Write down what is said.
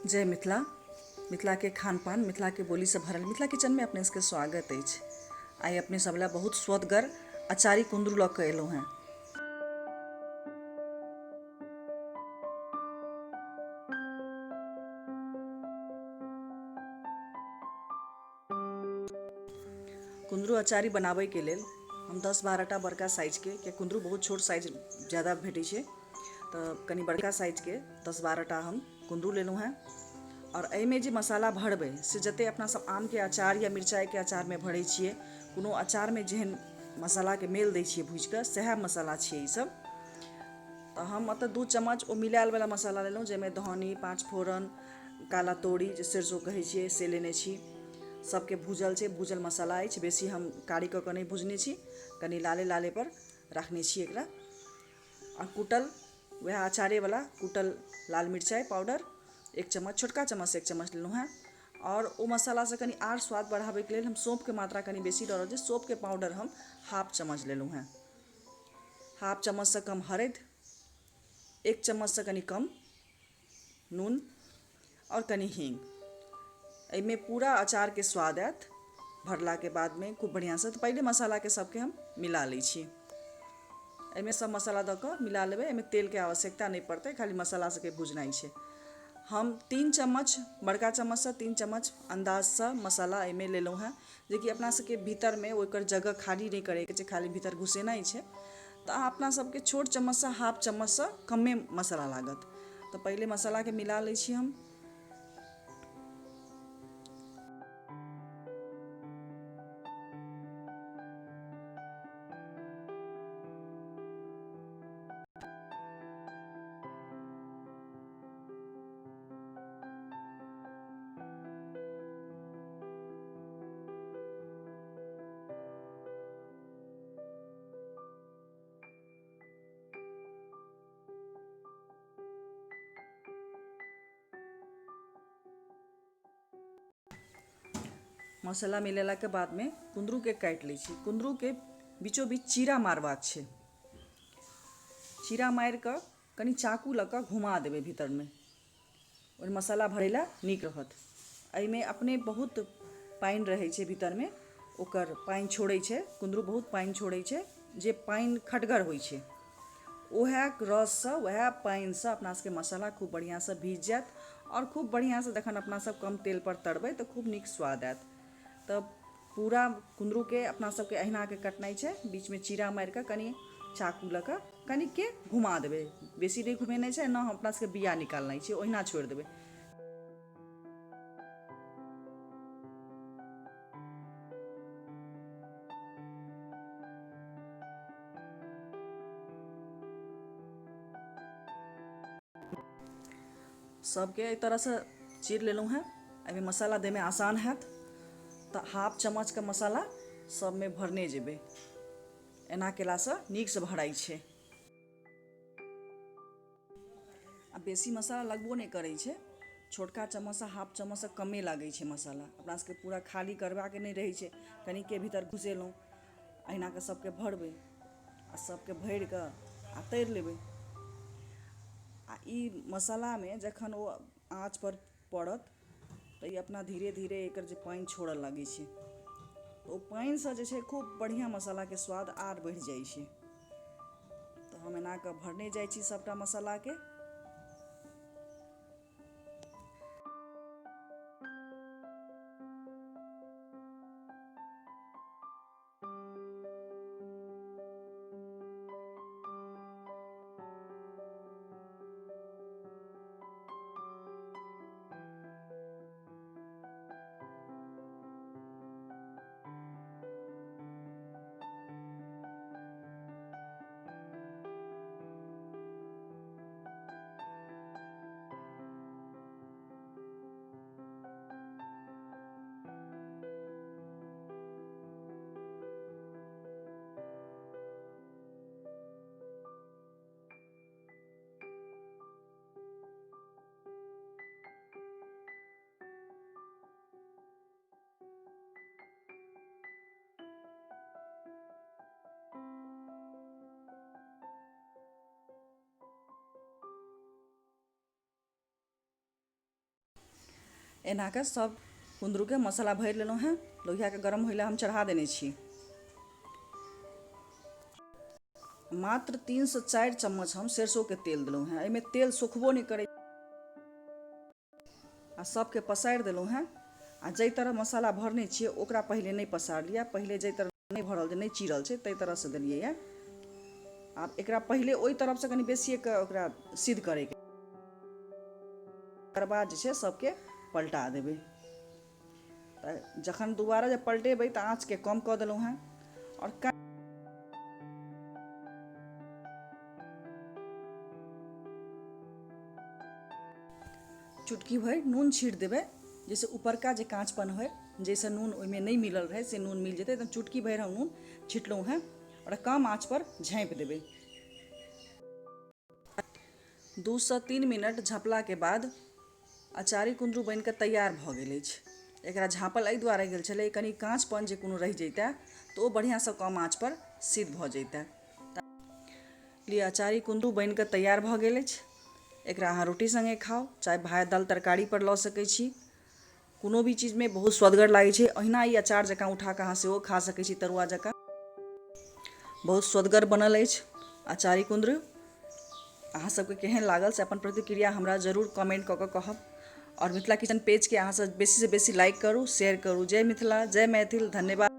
जय मिथिला। मिथिला के खान पान, मिथिला के बोली से भरल मिथिला किचन में अपने सबके स्वागत अछि। आइ अपने सब ला बहुत स्वदगर अचारी कुंदरू लऽ के एलहुँ हेँ। कुंदरू अचारी बनाबैके लेल हम 10-12 टा बड़का साइजके, किया कुंदरू बहुत छोट साइज ज़्यादा भेटै छै, तऽ कनि बड़का साइजके 10-12 टा हम कुंदरू लेलहुँ हेँ। आओर एहिमे जे मसाला भरबै से जते अपना सब आमके अचार या मिरचाइके अचारमे भरै छियै, कोनो अचारमे जेहन मसालाके मेल दै छियै भुजिकऽ, सएह मसाला छियै ईसब। तऽ हम एतऽ 2 चम्मच ओ मिलायलवला मसाला लेलहुँ, जाहिमे धनी, 5 फोरन, काला तोरी जे सरिसो कहै छियै से लेने छी। सबके भूजल छै, भूजल मसाला अछि, बेसी हम कारी कऽ कऽ नहि भुजने छी, कनि लाले लाले पर राखने छी एकरा। आ कुटल वएह अचारेवला कुटल लाल मिरचाइ पाउडर 1 चम्मच, छोटका चम्मचसँ 1 चम्मच लेलहुँ हेँ। आओर ओ मसालासँ कनि आर स्वाद बढ़ाबैके लेल हम सौँफके मात्रा कनि बेसी दऽ रहल छी, सौँफके पाउडर हम 1/2 चम्मच लेलहुँ हेँ। 1/2 चम्मचसँ कम हरदि, 1 चम्मचसँ कनि कम नून आओर कनि हींग। एहिमे पूरा अचारके स्वाद आयत भरलाके बादमे खूब बढ़िआँसँ। तऽ पहिले मसालाके सबके हम मिला लै छी। एहिमे सब मसाला दऽ कऽ मिला लेबै, एहिमे तेलके आवश्यकता नहि पड़तै, खाली मसाला सबके भुजनाइ छै। हम 3 चम्मच, बड़का चम्मचसँ 3 चम्मच अन्दाजसँ मसाला एहिमे लेलहुँ हेँ, जेकि अपना सबके भीतरमे ओकर जगह खाली नहि करैके छै, खाली भीतर घुसेनाइ छै। तऽ अहाँ अपना सबके छोट चम्मचसँ 1/2 चम्मचसँ कमे मसाला लागत। तऽ पहिले मसालाके मिला लै छी हम। मसाला मिलेलाके बादमे कुंदरूके काटि लै छी। कुंदरूके बीचो बीच चीरा मारबाक छै। चीरा मारि कऽ कनि चाकू लऽ कऽ घुमा देबै भीतरमे, ओहि मसाला भरै लए नीक रहत। एहिमे अपने बहुत पानि रहै छै भीतरमे, ओकर पानि छोड़ै छै कुंदरू, बहुत पानि छोड़ै छै। जे पानि खटगर होइ छै उएह रससँ, उएह पानिसँ अपना सबके मसाला खूब बढ़िआँसँ भीज जायत आओर खूब बढ़िआँसँ जखन अपना सब कम तेलपर तरबै तऽ खूब नीक स्वाद आयत। तऽ पूरा कुंदरूके अपना सबके अहिनाके कटनाइ छै, बीचमे चीरा मारिकऽ कनि चाकू लऽ कऽ कनिके घुमा देबै, बेसी नहि घुमेनाइ छै, ने अपना सबके बिया निकालनाइ छै, ओहिना छोड़ि देबै। सबके एहि तरहसँ चीर लेलहुँ हेँ। एहिमे मसाला दैमे आसान हैत। तऽ 1/2 चम्मचके मसाला सबमे भरने जेबै। एना केलासँ नीकसँ भराइ छै। आ बेसी मसाला लगबो नहि करै छै, छोटका चम्मचसँ 1/2 चम्मचसँ कमे लागै छै मसाला। अपना सबके पूरा खाली करबाके नहि रहै छै, कनिके भीतर घुसेलहुँ, अहिना कऽ सबके भरबै आ सबके भरि कऽ आ तरि लेबै। आ ई मसालामे जखन ओ आँचपर पड़त तऽ ई अपना धीरे धीरे एकर जे पानि छोड़ऽ लागै छै, ओ पानिसँ जे छै खूब बढ़िआँ मसालाके स्वाद आर बढ़ि जाइ छै। तऽ हम एना कऽ भरने जाइ छी सभटा मसालाके। एना कऽ सब कुन्दरूके मसाला भरि लेलहुँ हेँ। लोहियाके गरम होय लए हम चढ़ा देने छी। मात्र 3 सँ 4 चम्मच हम सरिसोके तेल देलहुँ हेँ। एहिमे तेल सुखबो नहि करै आ सबके पसारि देलहुँ हेँ। आ जाहि तरह मसाला भरने छियै, ओकरा पहिले नहि पसारलियै। पहिले जाहि तरह नहि भरल, नहि चीरल छै, ताहि तरहसँ देलियै यऽ। आब एकरा पहिले ओहि तरफसँ कनि बेसिएके ओकरा सिद्ध करैके, तकर बाद जे छै सबके पलटा देबै। तऽ जखन दोबारा जे पलटेबै तऽ आँचके कम कऽ देलहुँ हेँ आओर चुटकी भरि नून छीट देबै, जाहिसँ ऊपरका जे काँचपन होइ, जाहिसँ नून ओहिमे नहि मिलल रहै, से नून मिल जेतै। तऽ चुटकी भरि हम नून छिटलहुँ हेँ आओर कम आँचपर झाँपि देबै। 2 सँ 3 मिनट झँपलाके बाद अचारी कुन्दरू बनि कऽ तैयार भऽ गेल अछि। एकरा झाँपल एहि दुआरे गेल छलै, कनि काँचपन जे कोनो रहि जैतै तऽ ओ बढ़िआँसँ कम आँचपर सिद्ध भऽ जैतै। लिअ, अचारी कुन्दरू बनि कऽ तैयार भऽ गेल अछि। एकरा अहाँ रोटी सङ्गे खाउ, चाहे भात, दालि, तरकारी पर लऽ सकै छी। कोनो भी चीजमे बहुत स्वदगर लागै छै। ओहिना ई अचार जकाँ उठा कऽ अहाँ सेहो खा सकै छी, तरुआ जकाँ। बहुत स्वदगर बनल अछि अचारी कुन्दरू। अहाँ सबके केहन लागल, से अपन प्रतिक्रिया हमरा जरूर कमेंट कऽ कऽ कहब आओर मिथिला किचन पेजके अहाँ सब बेसीसँ बेसी लाइक करू, शेयर करू। जय मिथिला, जय मैथिल, धन्यवाद।